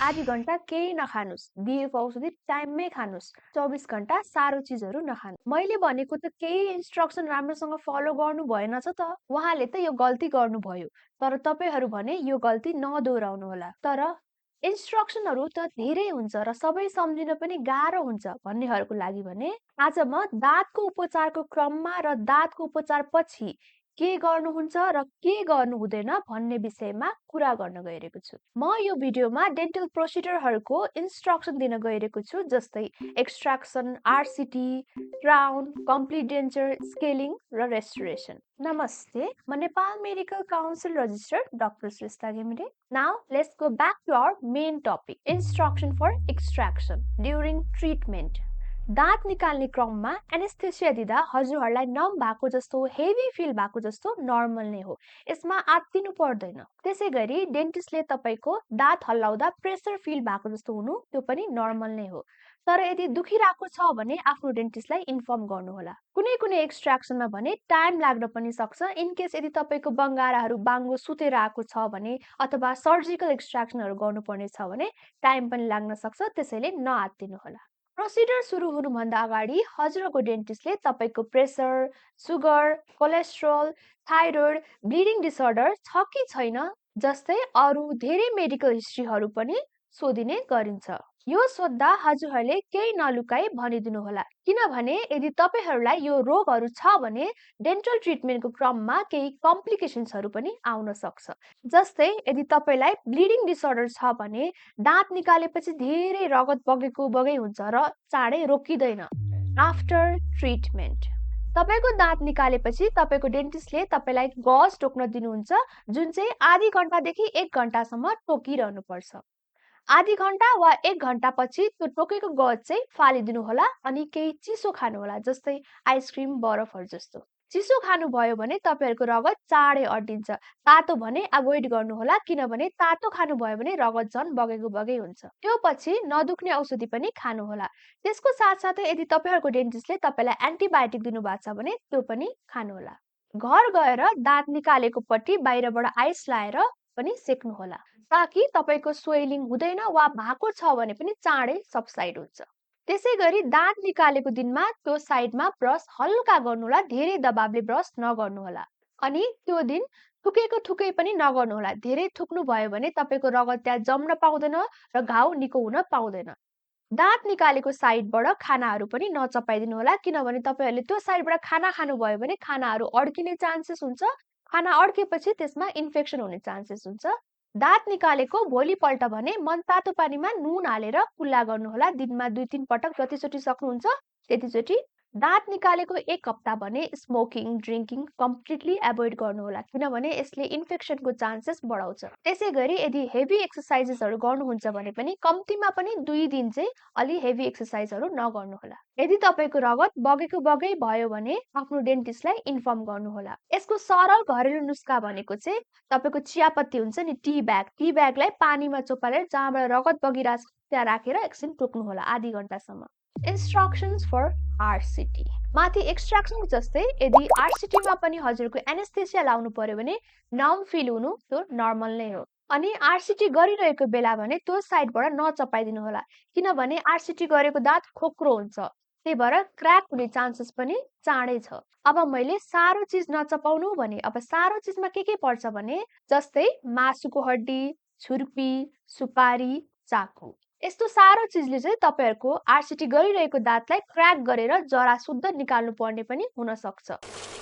आधी घण्टा केही नखानुस्, दिएको औषधि टाइममै खानुस्, 24 घण्टा सारो चिजहरू नखानु। मैले भनेको त केही इन्स्ट्रक्सन राम्रोसँग फलो गर्नु भएनछ त। उहाँले त यो गल्ती गर्नुभयो, तर तपाईहरू भने यो गल्ती नदोहोऱ्याउनु होला। तर इन्स्ट्रक्सनहरू त धेरै हुन्छ र सबै सम्झिन पनि गाह्रो हुन्छ भन्नेहरूको लागि भने आज म दाँतको उपचारको क्रममा र दाँतको उपचार पछि के गर्नुहुन्छ र के गर्नु हुँदैन भन्ने विषयमा कुरा गर्न गइरहेको छु। म यो भिडियोमा डेन्टल प्रोसिजरहरूको इन्स्ट्रक्सन दिन गइरहेको छु, जस्तै extraction, RCT, crown, complete denture, scaling र रेस्टोरेसन। नमस्ते, म Nepal medical council registered doctor Shrestha Ghimire. Now let's go back to our main topic, instruction for extraction during treatment. दाँत निकाल्ने क्रममा एनेस्थेसिया दिँदा हजुरहरूलाई नम भएको जस्तो, हेभी फिल भएको जस्तो नर्मल नै हो, यसमा आत्तिनु पर्दैन। त्यसैगरी डेन्टिस्टले तपाईको दाँत हल्लाउँदा प्रेसर फिल भएको जस्तो हुनु त्यो पनि नर्मल नै हो। तर यदि दुखिरहेको छ भने आफ्नो डेन्टिस्टलाई इन्फर्म गर्नुहोला। कुनै एक्सट्र्याक्सनमा भने टाइम लाग्न पनि सक्छ। इन केस यदि तपाईको बङ्गाराहरू बाङ्गो सुतेर आएको छ भने अथवा सर्जिकल एक्सट्र्याक्सनहरू गर्नुपर्ने छ भने टाइम पनि लाग्न सक्छ, त्यसैले नआत्तिनु होला। प्रोसिजर सुरु हुनुभन्दा अगाडि हजुरको डेन्टिस्टले तपाईको pressure, sugar, cholesterol, thyroid, bleeding disorder छ कि छैन जस्तै अरू धेरै मेडिकल हिस्ट्रीहरू पनि सोधिने गरिन्छ। यो सोध्दा हजुरहरूले केही नलुकाई भनिदिनु होला, किनभने यदि तपाईहरूलाई यो रोगहरू छ भने डेन्टल ट्रिटमेन्टको क्रममा केही कम्प्लिकेसन्सहरू पनि आउन सक्छ। जस्तै यदि तपाईलाई ब्लिडिङ डिसअर्डर छ भने दाँत निकालेपछि धेरै रगत बगेको बगै हुन्छ र चाँडै रोकिँदैन। आफ्टर ट्रिटमेन्ट तपाईको दाँत निकालेपछि तपाईको डेन्टिस्टले तपाईलाई गज टोक्न दिनुहुन्छ, जुन चाहिँ आधी घण्टादेखि 1 घण्टासम्म टोकिरहनु पर्छ। आधी घण्टा वा 1 घण्टा पछि त्यो टोकेको गज चाहिँ फालिदिनु होला अनि केही चिसो खानु होला, जस्तै आइसक्रिम, बरफहरू जस्तो। चिसो खानु भयो भने तपाईहरुको रगत चाँडै अड्डिन्छ। तातो भने अभोइड गर्नु होला, किनभने तातो खानु भयो भने रगत झन् बगेको बगै हुन्छ। त्यो पछि नदुख्ने औषधि पनि खानु होला। त्यसको साथसाथै यदि तपाईहरुको डेन्टिस्टले तपाईलाई एन्टिबायोटिक दिनु भएको छ भने त्यो पनि खानु होला। घर गएर दाँत निकालेको पट्टी बाहिरबाट आइस लाएर पनि सेक्नु होला, ताकि तपाईको स्वेलिङ हुँदैन वा भएको छ भने पनि चाँडै सबसाइड हुन्छ। त्यसैगरी दाँत निकालेको दिनमा त्यो साइडमा ब्रस हल्का गर्नुहोला, धेरै दबावले ब्रस नगर्नु होला। अनि त्यो दिन थुकेको थुकै पनि नगर्नु होला। धेरै थुक्नु भयो भने तपाईको रगत त्यहाँ जम्न पाउँदैन र घाउ निको हुन पाउँदैन। दाँत निकालेको साइडबाट खानाहरू पनि नचपाइदिनु होला, किनभने तपाईहरुले त्यो साइडबाट खाना खानु भयो भने खानाहरू अड्किने चान्सेस हुन्छ। खाना अड्केपछि त्यसमा इन्फेक्सन हुने चान्सेस हुन्छ। दाँत निकालेको भोलिपल्ट भने मनतातो पानीमा नुन हालेर कुल्ला गर्नुहोला। दिनमा 2-3 पटक जतिचोटि सक्नुहुन्छ त्यतिचोटि। दाँत निकालेको 1 हप्ता भने स्मोकिङ, ड्रिङ्किङ कम्प्लिटली एभोइड गर्नुहोला, किनभने यसले इन्फेक्सनको चान्सेस बढाउँछ। त्यसैगरी यदि हेभी एक्सरसाइजेसहरू गर्नुहुन्छ भने पनि कम्तीमा पनि 2 दिन चाहिँ अलि हेभी एक्सरसाइजहरू नगर्नुहोला। यदि तपाईको रगत बगेको बगै भयो भने आफ्नो डेन्टिस्टलाई इन्फर्म गर्नुहोला। यसको सरल घरेलु नुस्खा भनेको चाहिँ तपाईको चियापत्ती हुन्छ नि, टी ब्यागलाई पानीमा चोपालेर जहाँबाट रगत बगिरहेछ त्यहाँ राखेर एकछिन टोक्नुहोला आधी घण्टासम्म। इन्स्ट्रक्सन्स फर आरसिटी माथि एक्सट्र्याक्सन जस्तै यदि आरसिटीमा पनि हजुरको एनेस्थेसिया लाउनु पर्यो भने नम फिल हुनु त्यो नर्मल नै हो। अनि आरसिटी गरिरहेको बेला भने त्यो साइडबाट नचपाइदिनु होला, किनभने आरसिटी गरेको दाँत खोक्रो हुन्छ, त्यही भएर क्र्याक हुने चान्सेस पनि चाँडै छ। अब मैले सारो चिज नचपाउनु भने अब सारो चिजमा के पर्छ भने जस्तै मासुको हड्डी, छुर्पी, सुपारी, चाकु। यस्तो सारो चिजले चाहिँ तपाईहरुको आरसिटी गरिरहेको दाँतलाई क्र्याक गरेर जरा शुद्ध निकाल्नु पर्ने पनि हुन सक्छ।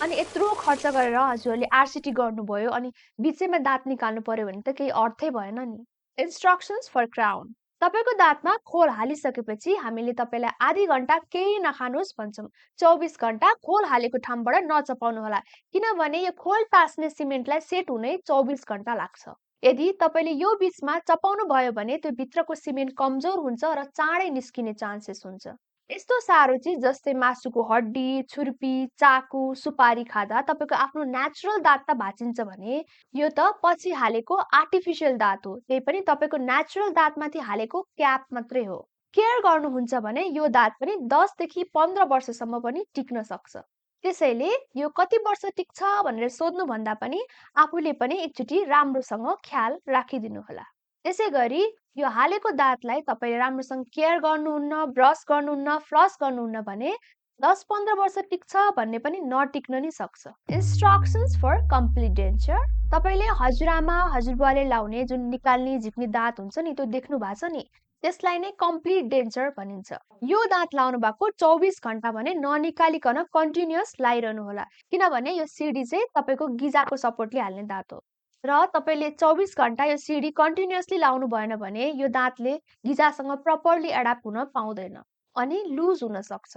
अनि यत्रो खर्च गरेर हजुरले आरसिटी गर्नुभयो अनि बिचैमा दाँत निकाल्नु पर्यो भने त केही अर्थै भएन नि। इन्स्ट्रक्सन्स फर क्राउन तपाईको दाँतमा खोल हालिसकेपछि हामीले तपाईलाई आधी घण्टा केही नखानुस् भन्छौं। 24 घण्टा खोल हालेको ठाउँबाट नचपाउनु होला, किनभने यो खोल टास्ने सिमेन्टलाई सेट हुनै 24 घण्टा लाग्छ। यदि तपाईले यो बीचमा चपाउनु भयो भने त्यो भित्रको सिमेन्ट कमजोर हुन्छ र चाँडै निस्किने चान्सेस हुन्छ। यस्तो सारो चिज जस्तै मासुको हड्डी, छुर्पी, चाकु, सुपारी खाँदा तपाईको आफ्नो नेचुरल दाँत त भाँचिन्छ भने यो त पछि हालेको आर्टिफिसियल दाँत हो, त्यही पनि तपाईको नेचुरल दाँतमाथि हालेको क्याप मात्रै हो। केयर गर्नुहुन्छ भने यो दाँत पनि 10 देखि 15 वर्षसम्म पनि टिक्न सक्छ। त्यसैले यो कति वर्ष टिक्छ भनेर सोध्नु भन्दा पनि आफूले पनि एकचोटि राम्रोसँग ख्याल राखिदिनु होला। त्यसैगरी यो हालेको दाँतलाई तपाईले राम्रोसँग केयर गर्नुहुन्न, ब्रस गर्नुहुन्न, फ्लस गर्नुहुन्न भने 10-15 वर्ष टिक्छ भन्ने पनि नटिक्न नि सक्छ। Instructions for complete denture. तपाईले हजुरआमा हजुरबुवाले लाउने जुन निकाल्ने झिक्ने दाँत हुन्छ नि त्यो देख्नु भएको छ नि, त्यसलाई नै कम्प्लिट डेन्चर भनिन्छ। यो दाँत लाउनु भएको 24 घण्टा भने ननिकालिकन कन्टिन्युअस लाइरहनु होला, किनभने यो सिडी चाहिँ तपाईको गिजाको सपोर्टले हाल्ने दाँत हो र तपाईले 24 घण्टा यो सिडी कन्टिन्युअसली लाउनु भएन भने यो दाँतले गिजासँग प्रपरली एडाप्ट हुन पाउँदैन अनि लुज हुन सक्छ।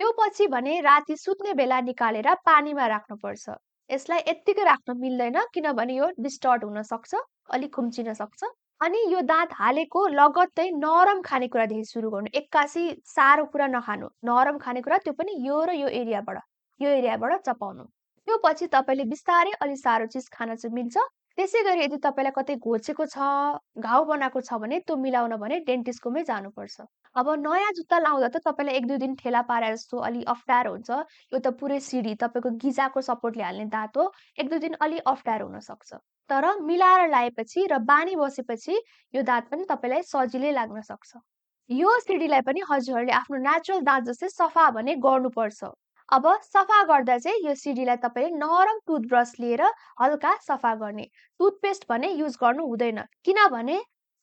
त्यो पछि भने राति सुत्ने बेला निकालेर पानीमा राख्नुपर्छ। यसलाई यत्तिकै राख्न मिल्दैन किनभने यो डिस्टर्ट हुन सक्छ, अलि खुम्चिन सक्छ। अनि यो दाँत हालेको लगत्तै नरम खानेकुरादेखि सुरु गर्नु, एक्कासी सारो कुरा नखानु, नरम खानेकुरा त्यो पनि यो र यो एरियाबाट चपाउनु। त्यो पछि तपाईले बिस्तारै अलि सारो चिज खान चाहिँ मिल्छ। त्यसैगरी यदि तपाईलाई कतै घोचेको छ, घाउ बनाएको छ भने त्यो मिलाउन भने डेन्टिस्टकोमै जानुपर्छ। अब नयाँ जुत्ता लाउँदा त तपाईलाई 1-2 दिन ठेला पारे जस्तो अलि अप्ठ्यारो हुन्छ। यो त पुरै सिडी तपाईको गिजाको सपोर्टले हाल्ने दाँत हो, 1-2 दिन अलि अप्ठ्यारो हुन सक्छ। तर मिलाएर लाएपछि र बानी बसेपछि यो दाँत पनि तपाईलाई सजिलै लाग्न सक्छ। यो सिडीलाई पनि हजुरहरूले आफ्नो नेचुरल दाँत जस्तै सफा भने गर्नुपर्छ। अब सफा गर्दा चाहिँ यो सिडीलाई तपाईले नरम टुथब्रस लिएर हल्का सफा गर्ने। टुथपेस्ट भने युज गर्नु हुँदैन किनभने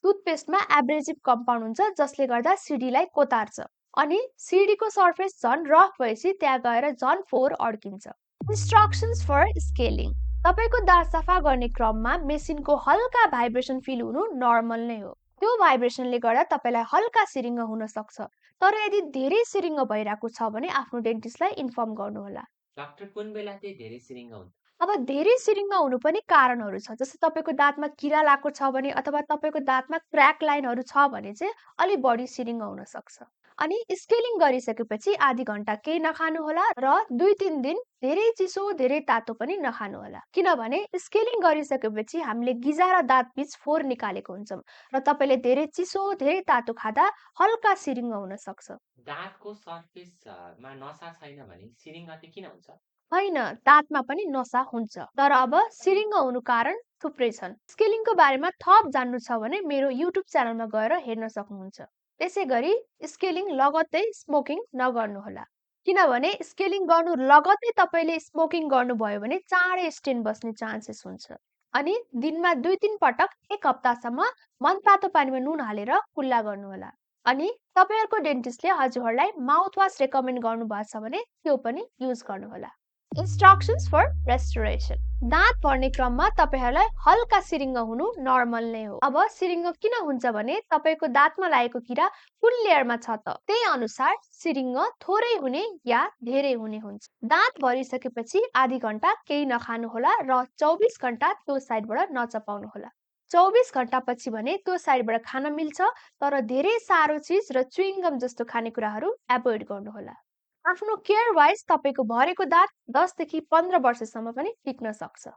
टुथपेस्टमा एब्रेजिभ कम्पाउन्ड हुन्छ जसले गर्दा सिडीलाई कोतार्छ अनि सिडीको सर्फेस झन् रफ भएपछि त्यहाँ गएर झन् फोहोर अड्किन्छ। Instructions for scaling. तपाईको दाँत सफा गर्ने क्रममा मेसिनको हल्का भाइब्रेसन फिल हुनु नर्मल नै हो। त्यो भाइब्रेसनले गर्दा तपाईलाई हल्का सिरिङ्ग हुन सक्छ। तर यदि धेरै सिरिङ्ग भइरहेको छ भने आफ्नो डेन्टिस्टलाई इन्फर्म गर्नुहोला। डाक्टर कुन बेला चाहिँ धेरै सिरिङ्ग हुन्छ? अब धेरै सिरिङ्ग हुनु पनि कारणहरू छ, जस्तै तपाईको दाँतमा किरा लागेको छ भने अथवा तपाईको दाँतमा क्र्याक लाइनहरू छ भने चाहिँ अलि बढी सिरिङ्ग हुन सक्छ। अनि स्केलिङ गरिसकेपछि आधी घण्टा केही नखानु होला र 2-3 दिन धेरै चिसो धेरै तातो पनि नखानु होला, किनभने स्केलिङ गरिसकेपछि हामीले गिजा र दाँत बीच फोहोर निकालेको हुन्छौँ र तपाईले धेरै चिसो धेरै तातो खाँदा हल्का सिरिङ्ग हुन सक्छ। दाँतको सर्फेसमा नसा छैन भने सिरिङ्ग चाहिँ किन हुन्छ? होइन, दाँतमा पनि नसा हुन्छ, तर अब सिरिङ्ग हुनु कारण थुप्रै छन्। स्केलिङको बारेमा थप जान्नु छ भने मेरो युट्युब च्यानलमा गएर हेर्न सक्नुहुन्छ। त्यसैगरी स्केलिङ लगत्तै स्मोकिङ नगर्नुहोला, किनभने स्केलिङ गर्नु लगत्तै तपाईले स्मोकिङ गर्नुभयो भने चाँडै स्टेन बस्ने चान्सेस हुन्छ। अनि दिनमा 2-3 पटक 1 हप्तासम्म मनतातो पानीमा नुन हालेर कुल्ला गर्नुहोला। अनि तपाईहरुको डेन्टिस्टले हजुरहरूलाई माउथवास रेकमेन्ड गर्नुभएको छ भने त्यो पनि युज गर्नुहोला। Instructions for restoration. दाँत भर्ने क्रममा तपाईहरुलाई हल्का सिरिङ्ग हुनु नर्मल नै हो। अब सिरिङ्ग किन हुन्छ भने तपाईको दाँतमा लागेको किरा कुन लेयरमा छ त त्यही अनुसार सिरिङ्ग थोरै हुने या धेरै हुने हुन्छ। दाँत भरिसकेपछि आधी घण्टा केही नखानु होला र 24 घण्टा त्यो साइडबाट नचपाउनु होला। 24 घण्टा पछि भने त्यो साइडबाट खान मिल्छ, तर धेरै सारो चिज र च्युइङगम जस्तो खानेकुराहरू एभोइड गर्नुहोला। आफ्नो केयर वाइज तपाईको भरेको दाँत 10 देखि 15 वर्षसम्म पनि टिक्न सक्छ।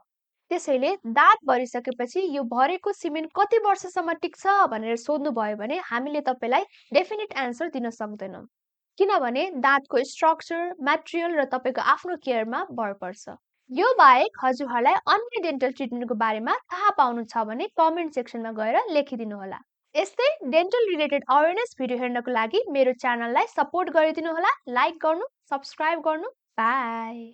त्यसैले दाँत भरिसकेपछि यो भरेको सिमेन्ट कति वर्षसम्म टिक्छ भनेर सोध्नु भयो भने हामीले तपाईलाई डेफिनेट एन्सर दिन सक्दैनौँ, किनभने दाँतको स्ट्रक्चर, मटेरियल र तपाईको आफ्नो केयरमा भर पर्छ। यो बाहेक हजुरहरूलाई अन्य डेन्टल ट्रिटमेन्टको बारेमा थाहा पाउनु छ भने कमेन्ट सेक्सनमा गएर लेखिदिनु होला। यस्तै डेन्टल रिलेटेड अवेरनेस भिडियो हेर्नको लागि मेरो च्यानललाई सपोर्ट गरिदिनु होला, लाइक गर्नु, सब्स्क्राइब गर्नु। बाइ।